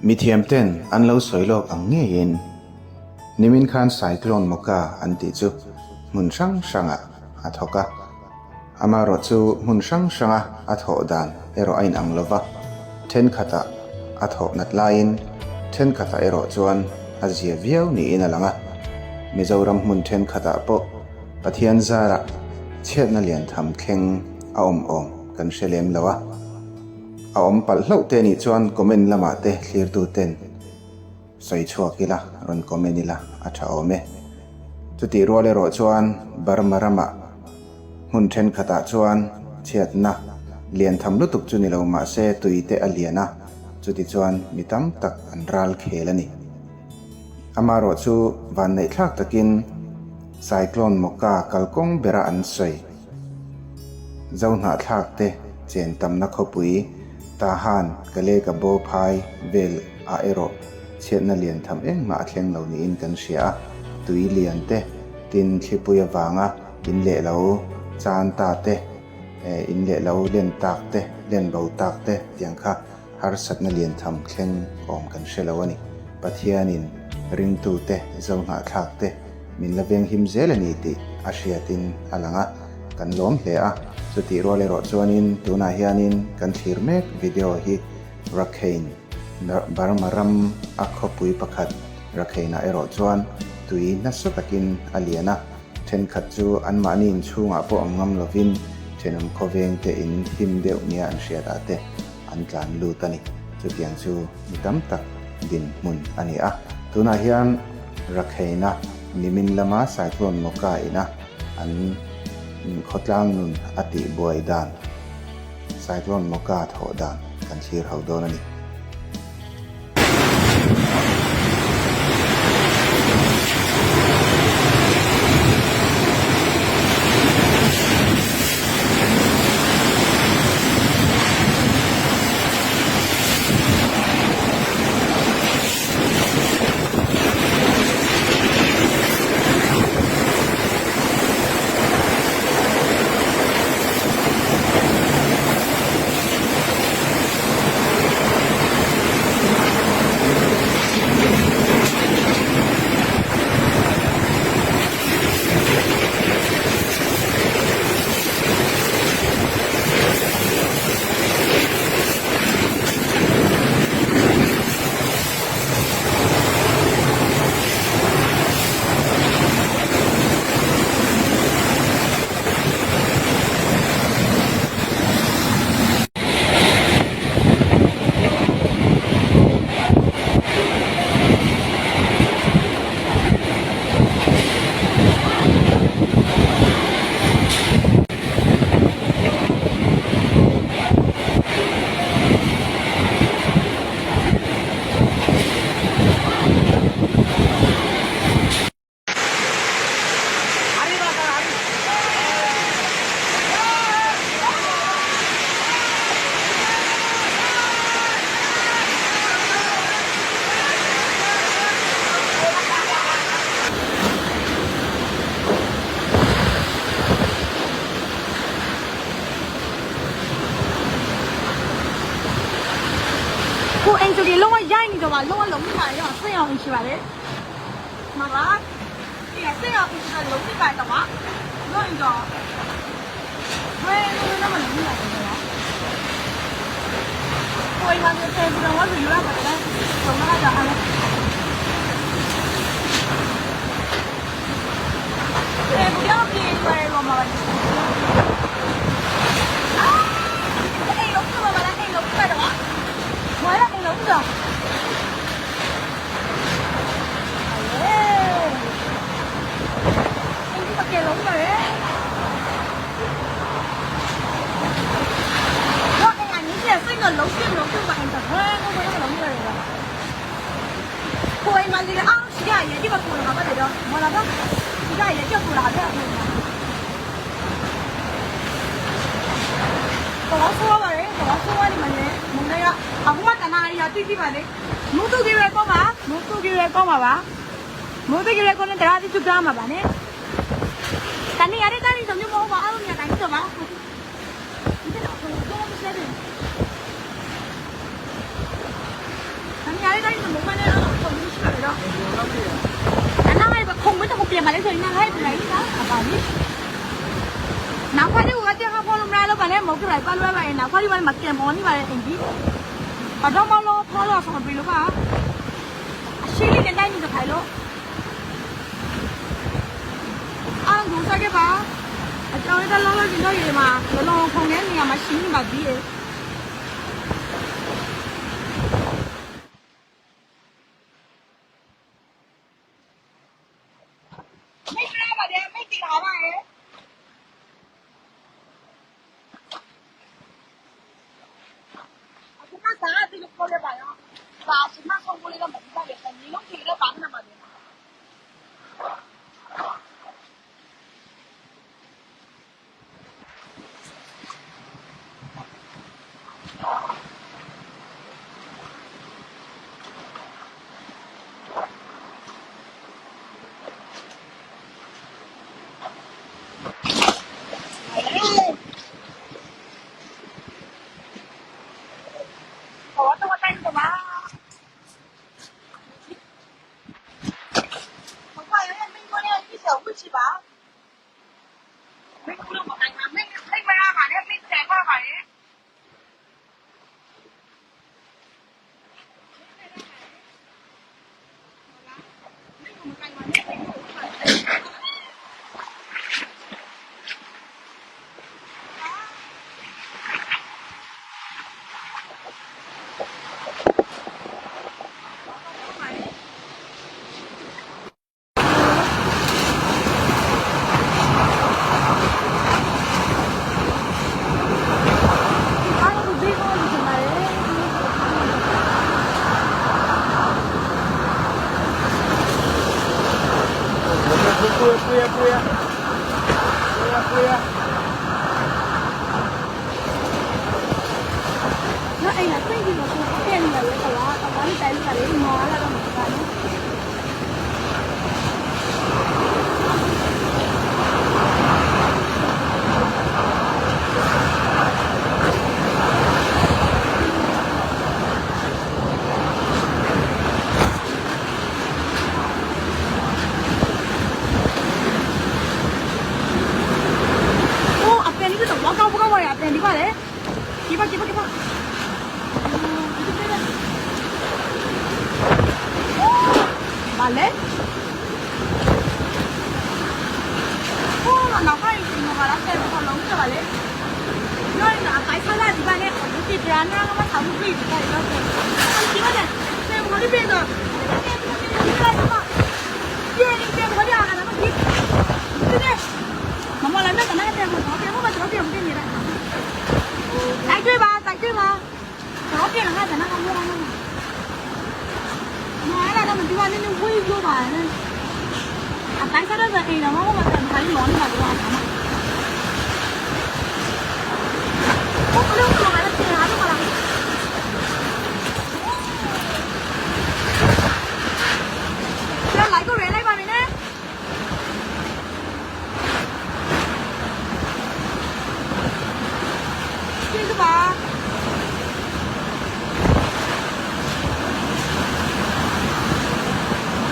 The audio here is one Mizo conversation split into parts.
Mithiam ten an lo sawi lawk ang ngeiin nimin khan Cyclone Mocha an tih chu hmun hrang hrangah a thawk a. Amaherawh chu hmun hrang hranga a thawh dan erawh a inang lo va, thenkhatah a thawh nat laiin thenkhatah erawh chuan a zia viau niin a lang a. Mizoram hmun thenkhatah pawh Pathian zarah chhiatna lian tham thleng a awm awm kan hre lem lo a. A awm palh hlauh te nih chuan comment lamah te thlirtu ten sawi chhuak ila, rawn comment ila a tha awm e. Chutih rual erawh chuan Burma ramah hmun thenkhatah chuan chhiatna lian tham lutuk chu ni lo mahse tui te a lian a, chuti chuan mi tam tak an ral khel a ni. Amaherawh chu vanneih thlak takin Cyclone Mocha kalkawng bera an sawi. Zohnahthlak te chen tamna khawpui Tahan, Kaleka Bo phai vel ah erawh chhiatna lian tham engmah a thleng lo niin kan hria a, tui lian te, tin thlipui avanga in leh lo chan ta te, in leh lo len tak te, len bo tak te tiang kha harsatna lian tham thleng awm kan hre lo a ni. Pathianin ringtute, zohnahthlak te min la venghim zel a ni tih a hriatin a lang a, kan lawm hle a. Chutih rual erawh chuanin tunah hianin kan thlir mek video hi Rakhine, Burma ram a khawpui pakhat Rakhine-ah erawh chuan tui nasa takin a lian a, thenkhat chu anmahni inchhungah pawh awm ngam lovin thenawm khawveng te in him deuh nia an hriatah te an tlan lut a ni. Chutiang chu mi tam tak dinhmun a ni a. Tunah hian Rakheina nimin lama Cyclone Mocha ina an khawtlang nun a tihbuai dan, Cyclone Mocha thawh dan kan thlir ho dawn a ni. ကိုအိမ်ဆိုဒီလုံးဝရိုက်နေတော့ပါလုံးဝလုံးမပါရောစိတ်အောင်ရှိပါလေမပါဒီစိတ်အောင်ရှိတယ်လုံးမပါတော့ပါလုံးတော့ဝဲလုံးတော့မလုံးရဘူးတော့ကိုအိမ်မှာတဲ့ဘူးတော့ဝါယူရပါတယ်ဆုံးလာတာအဲ့ 哎，不要别过来了嘛！啊！哎，龙子嘛嘛来，哎龙子来的嘛，我来哎龙子。哎，哎，你把给龙子哎！我哎呀，你这是个龙子龙子嘛，哎，我我个龙子来了。ကိုယ်မှလည်းအောက်ရှိရရဲ့ဒီမှာကိုလာပါတယ်တော့မလာတော့ဒီကရဲ့ကြောက်ကိုလာတဲ့ တော်ဆိုးပါတယ်တော်ဆိုးပါတယ်မနဲ့မုန်တိုင်းကအခုမှတနာရီရတိတိပါလေမူတူကြီးပဲကောင်းပါမူတူကြီးပဲကောင်းပါပါမူတူကြီးပဲကောင်းတဲ့တရားတိကျကြမှာပါနဲ့တနေ့ရတဲ့တနေ့ဆိုမျိုးမဟုတ်ပါအဲ့လိုမျိုးတိုင်းဆိုပါဒီတော့တော့မစဲတယ်တနေ့ရတဲ့ အားလုံးကိုစားခဲ့ပါအကြောင်းလေးတော့လုံးလုံးကျင်တော့ရေမှာလုံးခုံတဲ့နေရာမှာရှင်းနေပါသေးတယ်မိတ်ပြပါတယ်မိတ်တီလာပါရဲ့အခုမှစားတယ်လို့ခေါ်ရပါရောပါစမဆုံးကိုလေးတော့မကြည့်ရဘူးညီလုံးကြည့်တော့ပါနေမှာတယ်ဟောတော့တိုင်းတော့ပါ我看人家美国的你小不起吧？美国的我看看，美美国阿嘛的，美国阿嘛的。 အားလုံးကိုဘေးကောင်းလို့ရှင်ပါတယ် Kuya, kuya, kuya. Kuya, kuya. နော်အိမ်ကပြင်ပြီးတော့ကိုပြန်နေတယ်ကွာအပိုင်းတိုင်းကလေးမောလာတော့မှာပါနော်အိုးအပင်လေးတော့ဝါကောက်ဝါကောက်ပါရအပင်ဒီပါလေဒီပါဒီပါဒီပါဘာလဲဟိုးနောက်ပိုင်းဒီမှာလာတဲ့ဘောလုံးကပါလေနော်နာခိုင်ဆလာဒီပါနဲ့ဒီပရနာကမဆောက်ပြီးဒီပါတော့ဒီပါနဲ့ဆေမလို့ပြေတော့ဒီပါတော့ပြေနေပြေဘာရတာမဒီဒီနဲ့မမလာနဲ့ကနားတဲ့ဘောပြေမမတော့ပြေမနေနေတာတိုက်တွေ့ပါတိုက်တွေ့ပါတော့ပြေငါကနားကမောနာမောလာတော့မဒီပါနဲ့ဝေးပြောပါနဲ့အတိုင်းစားတော့အိမ်တော်မမတန်ခိုင်းလောနေမှာတော့အမဘလို့လို့မလဲတင်လာတော့မလား 要来个人来吧，明天。这个吧。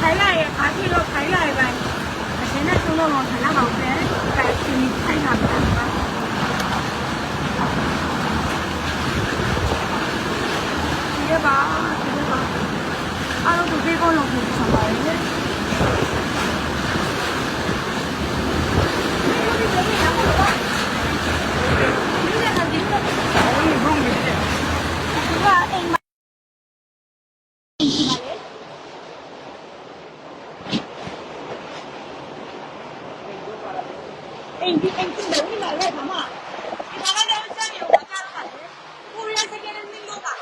ထိုင်လိုက်ရအားကြီးတော့ထိုင်လိုက်ပဲအရှင်နဲ့သုံးလုံးလုံးထိုင်လိုက်ပါဦးပဲတိုင်ရှင်ထိုင်တာပါဒီကပါဒီကပါအားလုံးကိုပြေကောင်းလုံးကိုဆောင်ပါရယ် အိမ်ဒီအိမ်ဒီလည်းမလဲခမဒီမှာလည်းစမ်းရောတာပါလေကိုရီးယားစကင်းနေလို့ပါ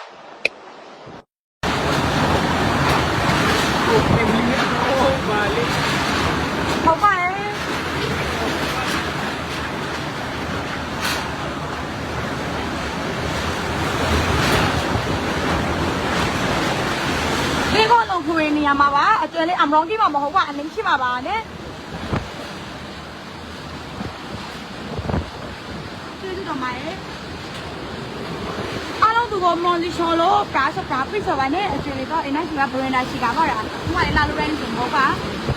Oh, balik. 好快哎！ဒီကတော့ခွေနေရမှာပါအကျွဲလေးအမရောင်းကြီးမှာမဟုတ်ပါအလင်းရှိမှာပါနဲ့ကျေးဇူးတော်ပါတယ်အားလုံး သူကမော်လီရှော်လို့ပရာစပရာပိစပါနဲ့အကျွေတော့အင်းရှိကဘရန်ဒါရှိကပါလား။ဟိုကလာလို့ရင်းစမောပါ။